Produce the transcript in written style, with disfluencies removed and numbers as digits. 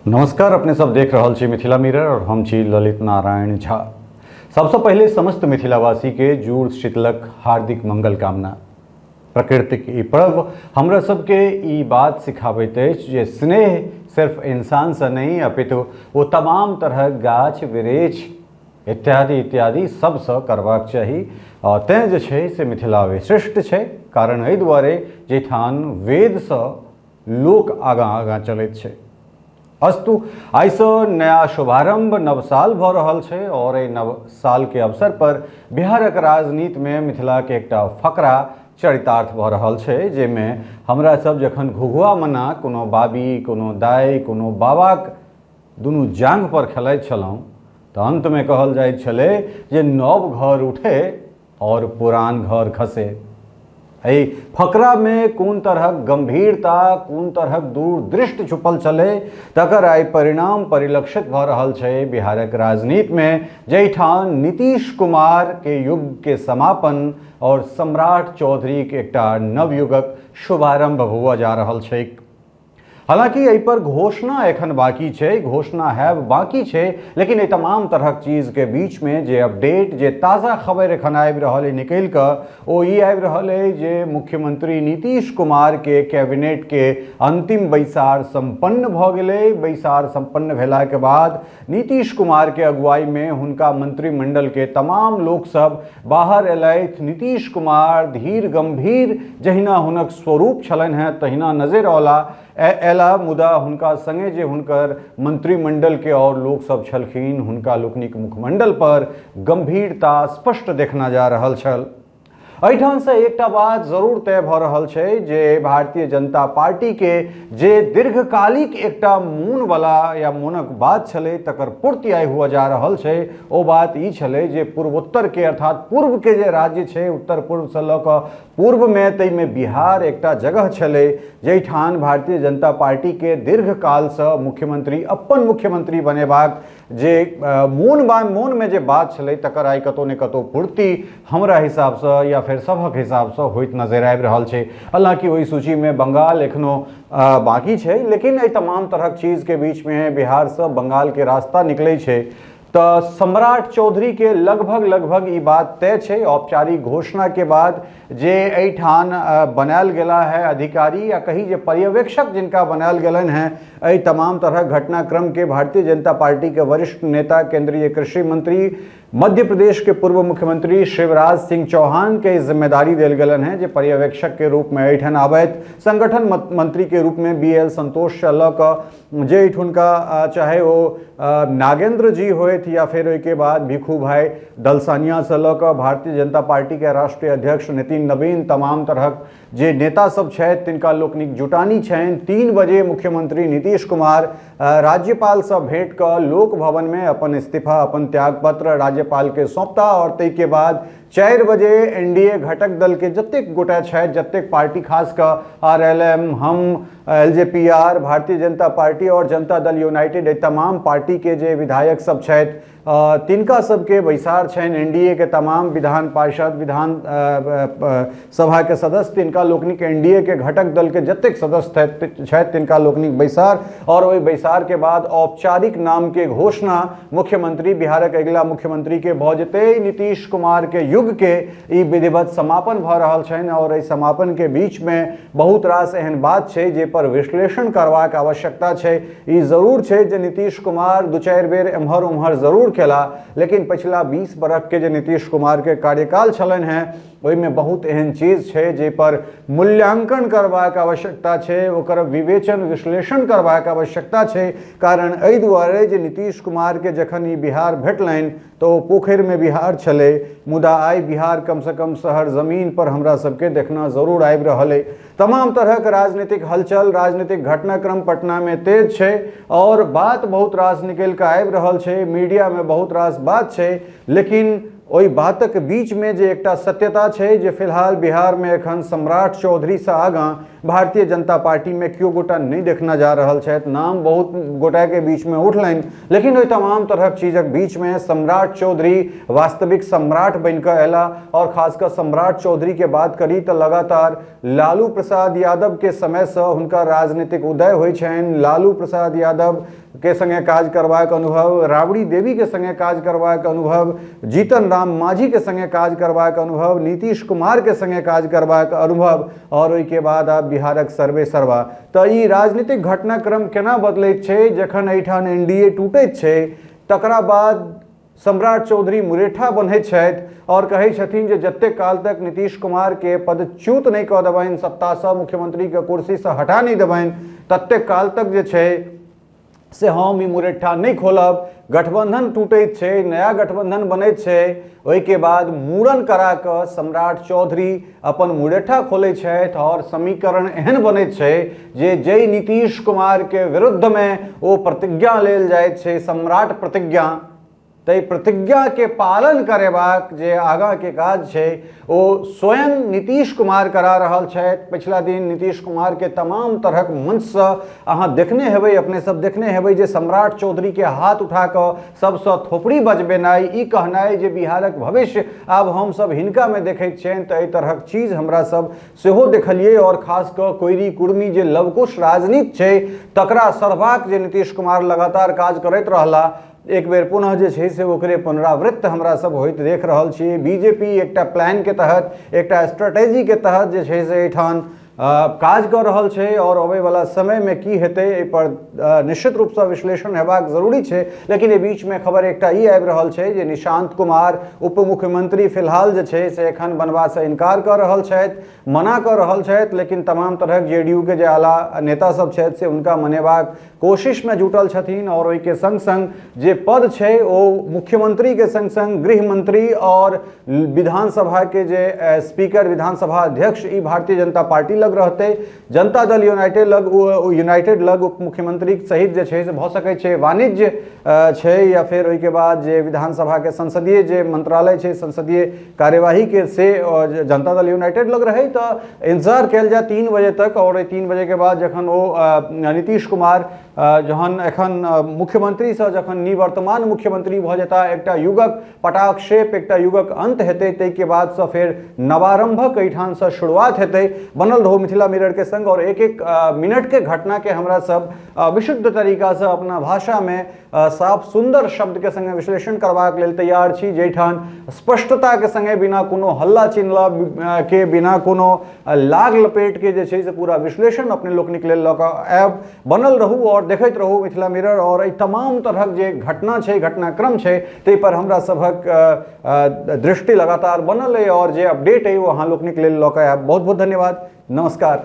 नमस्कार, अपने सब देख रहल छी मिथिला मिरर और हम छी ललित नारायण झा। सबसे पहले समस्त मिथिलावासी के जूड़ शीतलक हार्दिक मंगल कामना। प्रकृतिक ई पर्व हमरा सबके ई बात सिखाबैत अछि जे स्नेह सिर्फ इंसान से नहीं अपितु वो तमाम तरहक गाछ वृक्ष इत्यादि इत्यादि सबसँ करबाक चाही। आ तेँ जे छै से मिथिला विशिष्ट छै, कारण एहि दुआरे जाहिठाम वेदसँ लोक आगाँ आगाँ चलैत छै। अस्तु, आइसँ नया शुभारंभ नव साल भऽ रहल छै और एहि नव साल के अवसर पर बिहारक राजनीतिमे मिथिलाके एकटा फकरा चरितार्थ भऽ रहल छै, जाहिमे हमरा सब जखन घुघुआ मना कोनो बाबी, कोनो दाइ, कोनो बाबाक दुनू जाँघ पर खेलाइत छलहुँ तऽ अन्तमे कहल जाइत छलै जे नव घर उठे और पुरान घर खसे। एहि फकरामे कोन तरहक गंभीरता, कोन तरहक दूरदृष्टि छुपल छलै, तकर आइ परिणाम परिलक्षित भऽ रहल छै बिहारक राजनीतिमे, जाहिठाम नीतीश कुमार के युग के समापन और सम्राट चौधरीक एकटा नवयुगक शुभारंभ हुअ जा रहल छैक। हालांकि एहि पर घोषणा एखन बाकी छै, घोषणा हैब बाकी छै, लेकिन एहि तमाम तरहक चीजके बीचमे जे अपडेट, जे ताज़ा खबर एखन आबि रहल अइ निकलि कऽ, ओ ई आबि रहल अइ जे मुख्यमंत्री नीतीश कुमारके कैबिनेटके अंतिम बैसार सम्पन्न भऽ गेलै। बैसार सम्पन्न भेलाके बाद नीतीश कुमारके अगुवाईमे हुनका मंत्रिमंडलके तमाम लोकसब बाहर एलथि। नीतीश कुमार धीर गंभीर जहिना हुनक स्वरूप छलनि हेँ तहिना नजरि औला एला, मुदा हुनका संगे जे हुनकर मंत्रिमंडल के और लोक सब छलखिन हुनका लोकनिक मुखमंडल पर गंभीरता स्पष्ट देखना जा रहल छल। एहिठामसँ एकटा बात जरूर तय भऽ रहल छै जे भारतीय जनता पार्टी के जे दीर्घकालिक एकटा मोनवला या मोनक बात छलै तकर पूर्ति आइ हुअ जा रहल छै। ओ बात ई छलै जे पूर्वोत्तरके अर्थात पूर्वके जे राज्य छै, उत्तर पूर्वसँ लऽ कऽ पूर्वमे, ताहिमे बिहार एकटा जगह छलै जाहिठाम भारतीय जनता पार्टीके दीर्घकालसँ मुख्यमंत्री, अपन मुख्यमंत्री बनेबाक जे मोन बा मोनमे जे बात छलै तकर आइ कतहु ने कतहु पूर्ति हमरा हिसाबसँ या फेर सभक हिसाबसँ होइत नजरि आबि रहल छै। हालाँकि ओहि सूचीमे बंगाल एखनो बाँकी छै, लेकिन एहि तमाम तरहक चीजके बीचमे बिहारसँ बंगालके रास्ता निकलै छै तऽ सम्राट चौधरीके लगभग लगभग ई बात तय छै। औपचारिक घोषणाके बाद जे एहिठाम बनायल गेला है अधिकारी या कही जे पर्यवेक्षक जिनका बनायल गेलनि हेँ, एहि तमाम तरहक घटनाक्रमके भारतीय जनता पार्टीके वरिष्ठ नेता, केंद्रीय कृषि मंत्री, मध्य प्रदेश के पूर्व मुख्यमंत्री शिवराज सिंह चौहान के जिम्मेदारी देल गेलनि हेँ जे पर्यवेक्षक के रूप में एहिठाम आबथि। संगठन मंत्री के रूप में बी एल संतोष से लऽ कऽ जे एहिठुनका चाहे ओ नागेंद्र जी होथि या फेर ओहिके बाद भिखू भाई दलसानिया से लऽ कऽ भारतीय जनता पार्टी के राष्ट्रीय अध्यक्ष नितिन नवीन, तमाम तरहक जे नेता सब छथि तिनका लोकनिक जुटानी छनि। 3 बजे मुख्यमंत्री नीतीश कुमार राज्यपालसँ भेंट कऽ लोक भवनमे अपन इस्तीफा, अपन त्यागपत्र राज्यपालके सौंपता और ताहिके बाद 4 बजे एनडीए घटक दल के जतेक गोटा छथि, जतेक पार्टी, खास कऽ आरएलएम, हम, एलजेपीआर, भारतीय जनता पार्टी और जनता दल यूनाइटेड, एहि तमाम पार्टी के जे विधायक सब छथि तिनका सबके बैसार छनि। एनडीए के तमाम विधान पार्षद, विधान सभा के सदस्य, तिनका लोकनिक एनडीए के घटक दल के जतेक सदस्य छथि तिनका लोकनिक बैसार और ओहि बैसार के बाद औपचारिक नाम के घोषणा मुख्यमंत्री, बिहारक अगिला मुख्यमंत्री के भऽ जेतै। नीतीश कुमार के युग के ई विधिवत समापन भऽ रहल छनि और एहि समापन के बीच में बहुत रास एहन बात छै जे पर विश्लेषण करबाक आवश्यकता छै। ई जरूर छै जे नीतीश कुमार 2-4 बेर एम्हर उम्हर जरूर केला, लेकिन पछिला 20 बरख के जे नीतीश कुमार के कार्यकाल छलनि हेँ ओहिमे बहुत एहन चीज छै जाहि पर मूल्यांकन करबाक आवश्यकता छै, ओकर विवेचन विश्लेषण करबाक आवश्यकता छै। कारण एहि दुआरे जे नीतीश कुमार के जखन ई बिहार भेटलनि तऽ ओ पोखरिमे बिहार छलै, मुदा आइ बिहार कमसँ कम शहर जमीन पर हमरा सबके देखना जरूर आबि रहल अइ। तमाम तरहक राजनीतिक हलचल, राजनीतिक घटनाक्रम पटनामे तेज छै और बात बहुत रास निकलि कऽ आबि रहल छै, मीडियामे बहुत रास बात छै, लेकिन ओहि बातक बीचमे जे एकटा सत्यता छै जे फिलहाल बिहारमे एखन सम्राट चौधरीसँ आगाँ भारतीय जनता पार्टीमे केओ गोटा नहि देखना जा रहल छथि। नाम बहुत गोटाके बीचमे उठलनि, लेकिन ओहि तमाम तरहक चीजक बीचमे सम्राट चौधरी वास्तविक सम्राट बनि कऽ अयला। आओर खास कऽ सम्राट चौधरीके बात करी तऽ लगातार लालू प्रसाद यादवके समयसँ हुनका राजनीतिक उदय होइ छनि। लालू प्रसाद यादव के संगे काज करबाक अनुभव, राबड़ी देवी के संगे काज करबाक अनुभव, जीतन राम मांझी के संगे काज करबाक अनुभव, नीतीश कुमार के संगे काज करबाक अनुभव और ओहिके बाद आब बिहारक सर्वे सर्वा। तऽ ई राजनीतिक घटनाक्रम केना बदलैत छै जखन एहिठाम एनडीए टूटैत छै, तकरा बाद सम्राट चौधरी मुरेठा बन्हैत छथि और कहै छथिन जे जतेक काल तक नीतीश कुमार के पदच्युत नहि कऽ देबनि, सत्तासँ मुख्यमंत्रीके कुर्सीसँ हटा नहि देबनि, ततेक काल तक जे छै से हम ई मुरेठा नहि खोलब। गठबंधन टूटैत छै, नया गठबंधन बनैत छै, ओहिके बाद मूड़न करा कऽ सम्राट चौधरी अपन मुरेठा खोलै छथि और समीकरण एहन बनैत छै जे जय नीतीश कुमारके विरुद्धमे ओ प्रतिज्ञा लेल जाइत छै, सम्राट प्रतिज्ञा, ताहि प्रतिज्ञाके पालन करेबाक जे आगाँके काज छै ओ स्वयं नीतीश कुमार करा रहल छथि। पछिला दिन नीतीश कुमारके तमाम तरहक मंचसँ अहाँ देखने हेबै, अपने सब देखने हेबै जे सम्राट चौधरीके हाथ उठा कऽ सबसँ थोपड़ी बजबेनाइ, ई कहनाइ जे बिहारक भविष्य आब हमसब हिनकामे देखैत छियनि, तऽ एहि तरहक चीज हमरा सब सेहो देखलियै। आओर खास कऽ कोइरी कुर्मी जे लवकुश राजनीति छै तकरा सढ़बाक जे नीतीश कुमार लगातार काज करैत रहला, एक बेर पुनः जे छै से ओकरे पुनरावृत्त हमरा सब होइत देख रहल छी। बीजेपी एकटा प्लानके तहत, एकटा स्ट्रेटेजीके तहत जे छै से एहिठाम काज कऽ रहल छै और अबैवला समयमे की हेतै एहिपर निश्चित रूपसँ विश्लेषण हेबाक जरूरी छै। लेकिन एहि बीचमे खबर एकटा ई आबि रहल छै जे निशांत कुमार उप मुख्यमंत्री फिलहाल जे छै से एखन बनबासँ इनकार कऽ रहल छथि, मना कऽ रहल छथि, लेकिन तमाम तरहक जेडीयू के जे आला नेता सब छथि से हुनका मनेबाक कोशिशमे जुटल छथिन। और ओहिके संग संग जे पद छै ओ मुख्यमंत्रीके संग संग गृह मंत्री और विधानसभा के जे स्पीकर, विधानसभा अध्यक्ष, ई भारतीय जनता पार्टी लग रहतै। जनता दल यूनाइटेड लग, यूनाइटेड लग उप मुख्यमंत्री सहित जे छै से भऽ सकै छै वाणिज्य छै, या फेर ओहिके बाद जे विधानसभाके संसदीय जे मंत्रालय छै, संसदीय कार्यवाहीके, से जनता दल यूनाइटेड लग रहै। तऽ इंतजार कयल जाय 3 बजे तक और 3 बजेके बाद जखन ओ नीतीश कुमार जहन एखन मुख्यमंत्रीसँ जखन निवर्तमान मुख्यमंत्री भऽ जेता, एकटा युगक पटाक्षेप, एकटा युगक अंत हेतै, ताहिके बादसँ फेर नवारंभक एहिठामसँ शुरुआत हेतै। बनल रहू मिथिला मिररके संग और एक एक मिनटके घटनाके हमरा सब विशुद्ध तरीकासँ अपना भाषामे साफ सुन्दर शब्दके संगे विश्लेषण करबाक लेल तैयार छी, जाहिठाम स्पष्टताके संगे बिना कोनो हल्ला चिल्ला के, बिना कोनो लाग लपेटके जे छै से पूरा विश्लेषण अपने लोकनिक लेल लऽ कऽ आयब। बनल रहू और देखैत रहू मिथिला मिरर और एहि तमाम तरहक जे घटना छै, घटनाक्रम छै, ताहि पर हमरा सभक दृष्टि लगातार बनल अइ और जे अपडेट अइ ओ अहाँ लोकनिक लेल लऽ कऽ आयब। बहुत बहुत धन्यवाद, नमस्कार।